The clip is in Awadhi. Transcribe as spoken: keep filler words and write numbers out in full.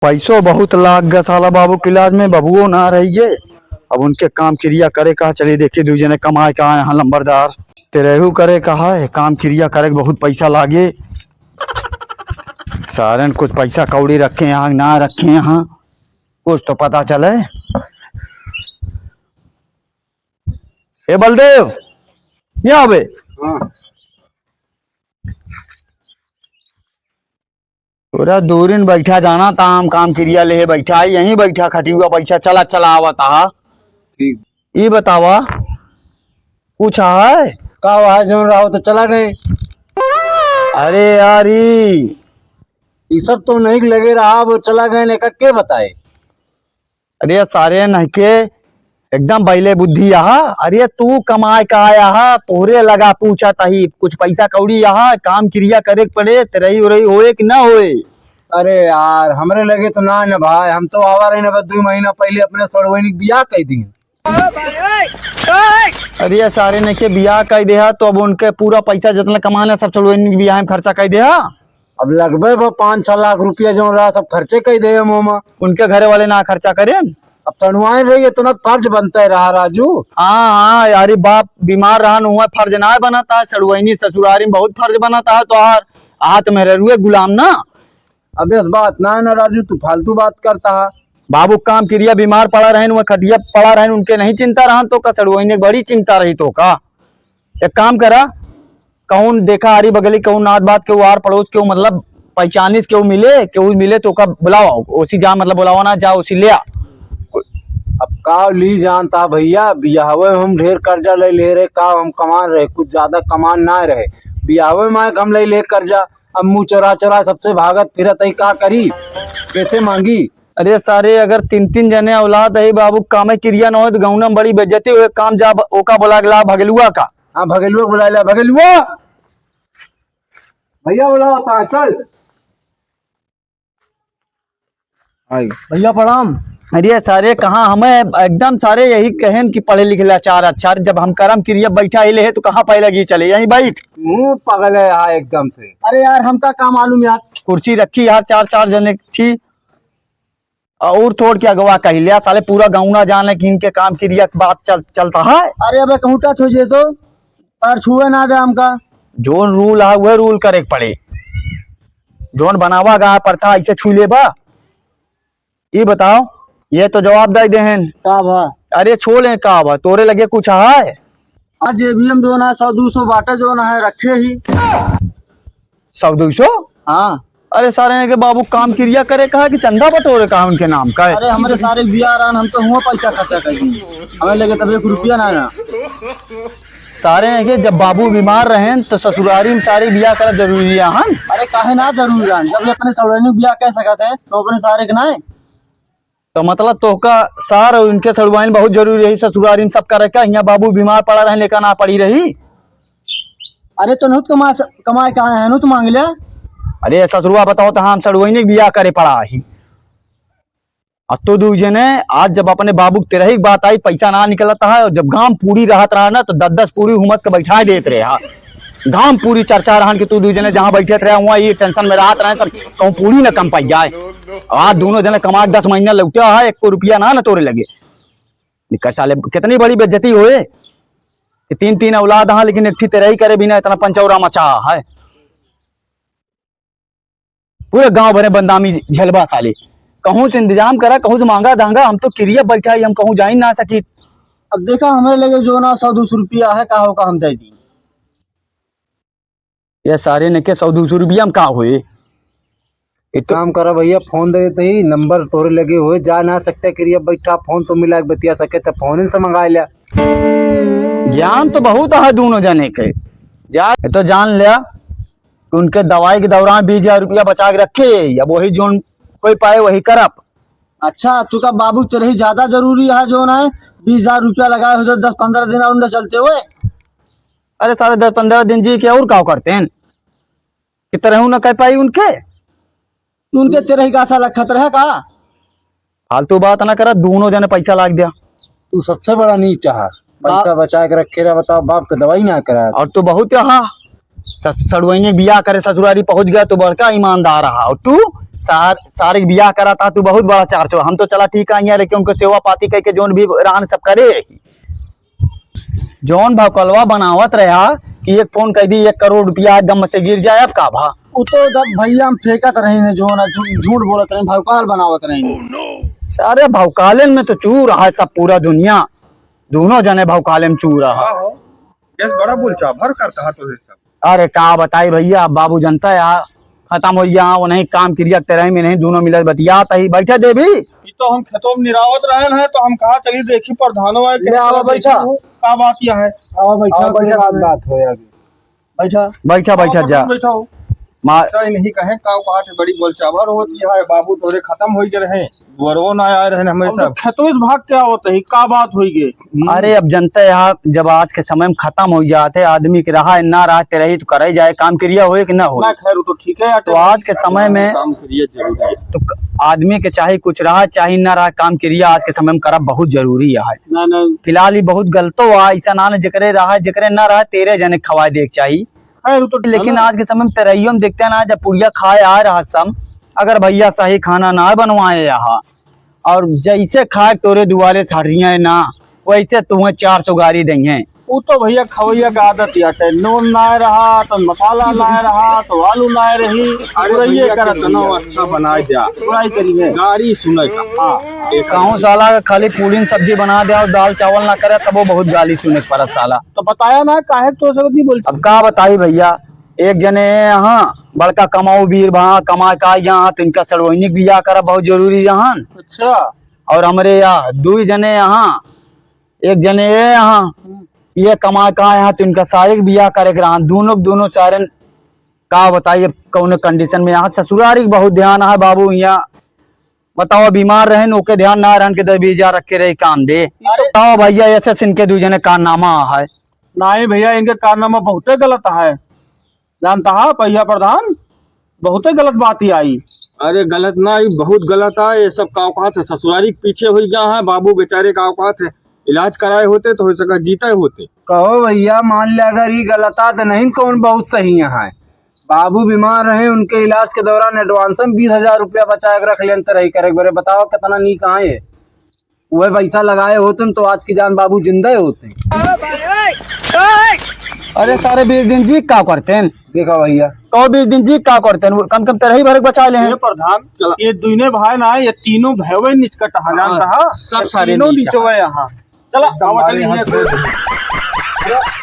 पैसो बहुत लाग गा साला बाबू के इलाज में, बबुओ ना रहिए। अब उनके काम किरिया करे का, चली देखी दुइ जने कमाए का आए हैं लंबरदार। तेरहू करे का है, काम किरिया करे के बहुत पैसा लागे। सारन कुछ पैसा कौड़ी रखे हैं, ना रखे हैं, कुछ तो पता चले। ए बलदेव, यहाँ आवे। हाँ। तोरा दूरिन बैठा जाना, ताम काम किरिया लेहे बैठा है, यहीं बैठा खटियुआ पैसा चला चला आवत हा। ठीक। ई बतावा, कुछ है? का वहाँ जौन रहो तो चला गए। अरे यार, ई ई सब तो नहीं लगे रहा, वो चला गए ने का के बताए? अरे सारे नहके एकदम बैले बुद्धि यहाँ। अरे तू कमाए का आया हा, तोहरे लगा पूछा तही, कुछ पैसा कौड़ी यहाँ, काम किरिया करे के पड़े, तेरही उरही होए कि ना होए? अरे यार, हमरे लगे तो ना न भाई, हम तो आवा रहे न, बस दो महीना पहले अपने सड़वैनी के बियाह कह दिए। अरे सारे नहके बियाह कह दे हा, तो अब उनके पूरा पैसा जितना कमाना सब सड़वैनी के बियाह में खर्चा कह दे हा। अब लगभग बा पाँच छह लाख रुपया जौन रहा, सब खर्चे कई दे हम ओमा। उनके घरे वाले ना खर्चा करेन? अब सड़ुआइन रही, इतना फर्ज बनता है रहा राजू। हाँ, हाँ, यारी बाप बीमार रहन, हुआ फर्ज ना बनता है, सड़ुआइनी ससुरारी में बहुत फर्ज बनता है तोहार, हाथ में ररुए गुलाम ना। अब इस बात ना है ना राजू, तू फालतू बात करता है। बाबू काम किरिया बीमार पड़ा रहन, वह खटिया पड़ा रहन, उनके नहीं चिंता रहन तो का, सड़ुआइनी के बड़ी चिंता रही तो का। एक काम करा, कहूँ देखा आरी बगली, कहूँ नात बात, केहू आर पड़ोस, केहू मतलब पहचानिस, केहू मिले, केहू मिले तो ओका बुलावा, ओसी जा, मतलब बुलावा ना जा, ओसी ले आ। अब का ली जानता भैया, बियाहवे में हम ढेर कर्जा ले ले रहे, का हम कमान रहे, कुछ ज्यादा कमान ना रहे, बियाहवे में आए हम ले ले कर्जा। अब मुँह चोरा चोरा सबसे भागत फिरत है, का करी, कैसे मांगी? अरे सारे, अगर तीन तीन जने औलाद है बाबू, कामे किरिया न हो तो गौना में बड़ी बेइज्जती हो। एक काम जा, ओका बुला के ला, भगलुआ का। हाँ, भगलुआ के बुला ले, भगलुआ। भैया बुलावा ता, चल। आई। भैया प्रणाम। अरे सारे, कहाँ हमें एकदम सारे यही कहेन कि पढ़े लिखे ला चार अक्षर, जब हम करम किरिया बैठा ही ले है तो कहाँ पहले गई चले, यहीं बैठ। मुँह पगल है यार एकदम से। अरे यार, हमका का मालूम यार। कुर्सी रखी यार चार चार जने की। और थोड़ के अगवा कहि लिया, साले पूरा गौना जाने कि इनके काम किरिया के बात चल, चलता है। अरे अबे कहूँ टच हो जाए तो, पैर छुए ना दे हमका। जोन रूल है, वह रूल करे के पड़े। जोन बनावा गा प्रथा, ऐसे छू लेबा? ई बताओ, ये तो जवाब दे देहन। का भा? अरे छोड़े का भा, तोरे लगे कुछ है? आज जेबी में जोन है, सौ दो सौ बाटे जोन है, रखे ही। सौ दो सौ? हाँ। अरे सारे के बाबू काम किरिया करे कहा कि चंदा बटोरे कहा उनके नाम का है? अरे हमरे सारे बियाह रहन, हम तो हुआ पैसा खर्चा कर दी, हमें लगे तब एक रुपया ना ना। सारे के जब बाबू बीमार रहेन तो ससुरारी में सारे बियाह करा जरूरी रहन। अरे काहे ना जरूरी रहन, जब ये अपने सौरनी बियाह कह सकत है तो अपने सारे के ना है। तो मतलब तोहका सार और इनके सड़ुआइन बहुत जरूरी रही, ससुरारी में सब करे का, यहाँ बाबू बीमार पड़ा रहे, लेकर ना पड़ी रही। अरे तो नहुत कमा, कमाए का है, नहुत मांग लिया। अरे ससुरवा बताओ तो हम सड़ुआइन बियाह करे पड़ा ही। अब तो दू जने आज जब अपने बाबू के तेरही की बात आई, पैसा ना निकलता है, और जब गांव पूरी रहत रहा ना तो दस दस पूरी हुमस के बैठा देत रहे हा। गांव पूरी चर्चा रहन कि तू दू जने जहाँ बैठे रहे हुआ, ये टेंशन में रहत रहे, सब कहूँ पूरी न कम पाई जाए। आज दोनों जने कमा के दस महीना लौटे है, एक को रुपया ना, ना तोरे लगे। निकर साले, कितनी बड़ी बेइज्जती होए कि तीन तीन औलाद हाँ, लेकिन एक ठी तेरही करे बिना इतना पंचौरा मचा है। पूरे गांव भरे बदनामी झेलबा साले। कहूँ से इंतजाम करा, कहूँ से मांगा धांगा, हम तो किरिया बैठा ही, हम कहूँ जाई ना सकी। अब देखा, हमारे लगे जो ना सौ दो सौ रुपया है, का होगा हम दे दी। ये सारे ने के सौ दो सौ रुपया में का होए? ये तो काम करा भैया, फोन दे देते ही, नंबर तोरे लगे हुए, जा ना सकते किरिया बैठा, फोन तो मिला के बतिया सके तो फोन से मंगा लिया। ज्ञान तो बहुत है दोनों जने के, जा ये तो जान लिया। उनके दवाई के दौरान बीस हजार रुपया बचा के रखे, अब वही जोन कोई पाए वही करब। अच्छा, तू का बाबू तेरे ही ज्यादा जरूरी है जोन है, बीस हजार रुपया लगाए हो तो दस पन्द्रह दिन और न चलते हुए। अरे सारे दस पन्द्रह दिन जी के और का करते हैं कि तरह न कह पाई उनके। उनके तेरे ही का साला खतरा है का? फालतू बात ना करा, दोनों जने पैसा लाग दिया। तू सबसे बड़ा नीच है, पैसा बचा के रखे रहा, बताओ, बाप के दवाई ना करा। और तू बहुत यहाँ स-, सड़ुआइने बियाह करे ससुरारी पहुंच गया, तू बड़का ईमानदार रहा, और तू सार-, सारे के बियाह करा था, तू बहुत बड़ा चार चो। हम तो चला ठीक है, यहाँ रह के उनको सेवा पाती कइके जौन भी रहन सब करे। जौन भौकलवा बनावत रहा कि एक फोन कइ दी, एक करोड़ रुपया एकदम से गिर जाए, अब का भा? उ तो जब भइया हम फेंकत रही ने, जौन झू-, झूठ बोलत रही, भौकाल बनावत रही। अरे भौकालन में तो चूर है सब, पूरा दुनिया, दोनों जने भौकाले में चूर है। का हो? केस बड़ा बोलचाभर करता है तोहे सब। अरे का बताई भइया, अब बाबू जनता है, खतम होइ गया, वो नहीं काम किरिया तेरह में नहीं, दोनों मिलत बतियात ही। बैठा देवी। ई तो हम खेतों में निरावत रहन है, तो हम कहा चली देखी प्रधानो आए, ले आवा, बैठा। का बात यह है? आवा, बैठा, आवा, बैठा, बैठा, बात, बात हो आगे। बैठा। बैठा, बैठा, आवा, जा। बैठा हो। मा- अच्छा, इन्हीं कहे का बात है, बड़ी बोलचाभर होती है, बाबू तोरे खतम होइ गए रहे, दुअरवो ना आए रहे हमरे अब सब। खेतों से भाग के आवत ही, का बात होइ गई? अरे, अब जनता यहाँ जब आज के समय में खतम होइ जात है, आदमी के रहा ना रहा, तेरही तो करे जाए, काम किरिया होए कि ना होए। ना, खैर, वो तो ठीक है यार, तो आज के समय में काम किरिया जरूरी है। तो क-, आदमी के चाहे कुछ रहा, चाहे ना रहा, काम किरिया आज के समय में करब बहुत जरूरी है। ना, ना। फिलहाल ही बहुत गलतो हुआ, ऐसा ना, ना जेकरे रहा, जेकरे ना रहा, तेरे जने खवाए दे के चाही। खैर, वो तो लेकिन ना। आज के समय में तेरहियो में देखते हैं ना, जब पुड़िया खाए आ रहा सब, अगर भइया सही खाना ना बनवाए यहाँ, और जैसे खाए तोरे दुआरे छड़िया है ना, वैसे तुम्हें चार सौ गारी देंगे। उ तो भइया खवैया का आदत याटे, नून ना रहा तो मसाला ना रहा तो आलू ना रही, अरे पूरा ये भइया, करत कितना भइया। अच्छा बनाए दिया। पूरा ही करी है। गारी सुने का। हाँ। एक कहूँ साला खाली पूड़ी न सब्जी बना दे और दाल चावल ना करे, तब वो बहुत गाली सुने के पड़त साला। तो बताया ना, काहे तो सब नहीं बोलते। अब का बताई भइया, एक जने यहाँ बड़का कमाऊ वीर भा कमा का यहाँ, तो इनका सड़वैनिक बियाह करा बहुत जरूरी रहन। अच्छा। और हमरे यहाँ दुई जने यहाँ, एक जने ये यहाँ, हम्म। ये कमा का यहाँ, तो इनका सारे के बियाह करे के रहन, दोनों, दोनों सारे का बताइए कौन कंडीशन में यहाँ। ससुरारी के बहुत ध्यान है बाबू, यहाँ बताओ, बीमार रहन, ओके ध्यान ना रहन के दस बीस हजार रख के रही काम दे। अरे। बताओ भइया, ऐसे इनके दुई जने कारनामा है। नहीं भइया, इनके कारनामा बहुते गलत है, जानता है भइया प्रधान, बहुते गलत बात ही आई। अरे गलत ना, ई बहुत गलत है, ये सब का औकात है, ससुरारी के पीछे हो गया है, बाबू बेचारे का औकात है, इलाज कराए होते तो हो सका जीते होते। कहो भइया, मान ले अगर ई गलत है तो नहीं कौन बहुत सही है, बाबू बीमार रहे, उनके इलाज के दौरान एडवांस में बीस हजार रुपया बचा के रख लेन त रही करे, एक बारे बताओ कितना नीक आए। वह पैसा लगाए होते न तो आज की जान बाबू जिंदा होते। अरे सारे बीस दिन जी का करते हैं? देखा भइया। तो बीस दिन जी का करते हैं? कम कम तरह ही भर के बचा ले हैं। ये प्रधान, चला। ये दुइने भाई ना, ये तीनों भैवे निचकट हाँ, जानता है। सब ये सारे तीनों नीच नीचवे हैं। यहाँ। चला, एकदम आवा हमारे चली यहाँ ये।